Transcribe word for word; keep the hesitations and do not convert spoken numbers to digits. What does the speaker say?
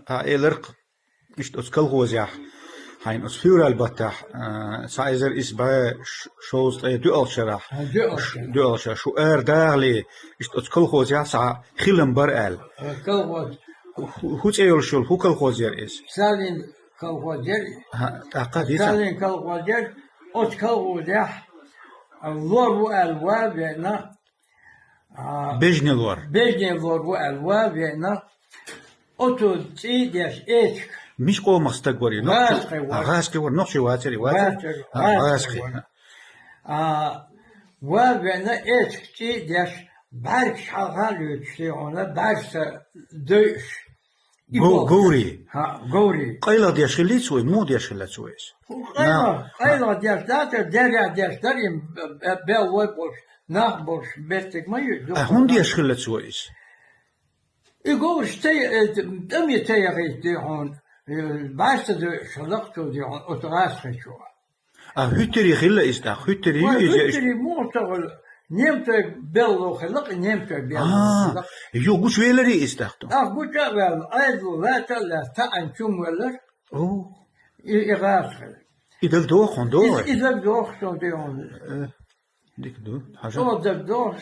А, эларх, иштта оцу колхозехь, хьайна оцу февраль баттахь, а, цхьа эзар исс бӀе ш-, шовзткъе доьалгӀачу шарахь, а, доьалгӀачу шарахь, доьалгӀачу шарахь, шу ара дахале, иштта оцу колхозехь цхьа хилам бара аьлла. А, колхоз. ХӀу-, хӀун цӀе йолуш йолу, хӀун колхоз яра иза? Сталин колхоз яра. ХӀа, тӀаккха дийца. Сталин колхоз яра, оцу колхозехь, а, лор ву аьлла ван а веана, а, бежне лор. Бежне лор ву аьлла ван а веана, оцу цӀий деш эчиг. Мича къомах стаг вара и? ГӀазкхи вара. А, гӀазкхи вара, нохчи вацара и, вацара? Вацара, а, гӀазкхи. ГӀазкхи. А, ван а веана эчиг цӀий деш, бӀаьргаш хьалха а лоьцуш, тӀе хьуна бӀаьрса дойуш. И Гов-, боху. Говри. ХӀа, говри. КъайлагӀа деш хиллий цо, муха деш хилла цо иза? КъайлагӀа, на, къайлагӀа деш дацара, дерригӀа деш дара, и б-, б-, беллой болуш, нах болуш, беттиг ма ю. А хӀунда деш хилла цо иза? И говраш тай-, э, тӀаме тай яхийта, тӀе хьуна, э, бӀаьрса дойуш хилла-кх цо, тӀе хьуна, оцу гӀазкхичо. А хӀуьттаре хилла иза тӀаккха? ХӀуьттаре ю иза? ХӀуьттаре муха ца хуьлу? Немцойн белло хилла-кх, немцойн белло хилла-кх. А, юха гучувеларий иза тӀаккха? ТӀаккха гуча а ваьлла, Ӏедало лаьцна а лаьцна, таӀийна чу ма веллара. О. И, и гӀазкхи. И дагадогӀу хьуна, догӀу? И, и дагадогӀу суна, тӀе хьуна. Э, дика ду, хьажа. ЧӀогӀа дагадогӀу.